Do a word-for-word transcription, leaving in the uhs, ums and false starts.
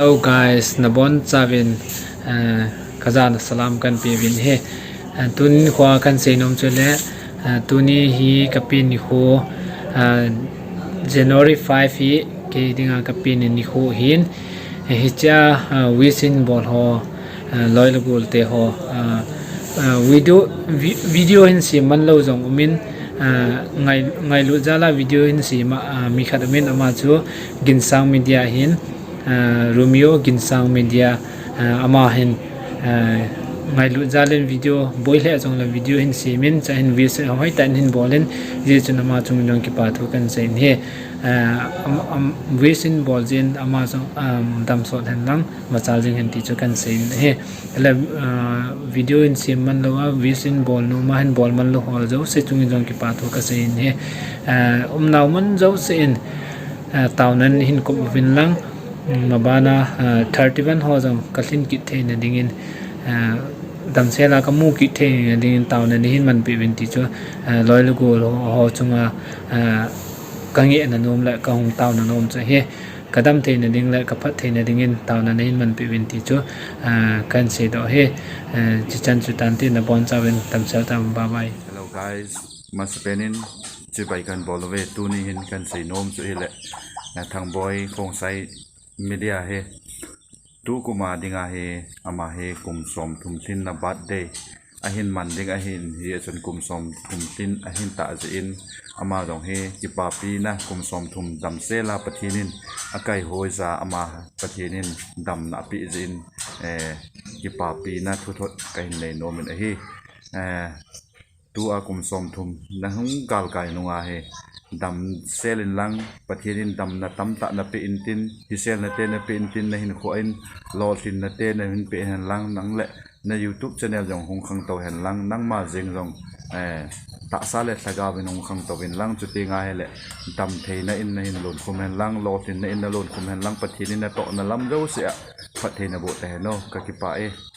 Hello guys, nabonchauvin, eh, kajana salam kahin peuvin ahi. Eh, tuni nikho a kahin seinom chu le, eh, tuni hi kapen nikho, eh, January five hi kei dinga kapen nikho ahin. Eh, hichea, eh, wish in bol ho, eh, loi le gol te ho, eh, eh, video, vi-, video hin sem man lou jong umin, eh, ngai, ngailut jal a video hin sem a, eh, mi khat umin, ama chu Ginsang Media ahin, eh, Romeo Ginsang Media, eh, ama hin, eh, ngailut jal in video boi lheh jong le video hin semin, chua hin wish hoitah in hin bol in, hijeh chun ama chunga jong kipa thu kahin sei in ahi. Eh, am, am, wish in bol jeh in ama jong, um, damsot hen lang, machal jing hen ti chu kahin sei in ahi. Ahile, eh, video hin sem man lou a, wish in bol nom a hin bol man lou ho jouse chunga jong kipa thu kasei in ahi. Eh, umnau mun jouse in, eh, taona in hin kop uvin lang, mm, mabana, eh, thirty-one ho jong kalhin kit theina dingin, eh, damsel a kamu kit theina dingin taona in hin manpeh uvin ti chu, eh, loi le gol ho, ho chunga, eh, kangehna nom le kahung taona nom chu ahi. Kadam theina ding le kaphat theina dingin taona in hin manpeh uvin ti chu, eh, kahin seidoh ahi. Eh, chichan chu tante, nabonchauvin damsel tauva, bye bye. Hello guys, masapen in chibai kahin bol uve, tuni hin kahin seinom chu ahile, eh, Thangboi Khongsai Media ahi. Tukum a dinga hi, ama hi kum somthum lhinna birthday ahin man ding ahin, hijeh chun kum somthum lhin ahin tah jeh in, ama jong hi kipapina kum somthum damsel a Pathen in akaihoi jeh a ama Pathen in damna apeh jeh in, eh, kipapina thuthot kahin nei nom in ahi. Eh, tua kum somthum nahung galkai nunga hi damsel in lang, Pathen in damna tamtah napeh intin, hiselna te napeh intin, nahinkho in lolhinna te nahin peh hen lang, nang le na YouTube channel jong hung khangtou hen lang, nangma jeng jong, eh, tahsa le lhagao in hung khangtou vin lang, chuti ahile damtheina in nahin lonkhum hen lang, lolhinna in nalonkhum hen lang, Pathen in natohna lam jouse a phatthei naboh tahen o, kakipah e.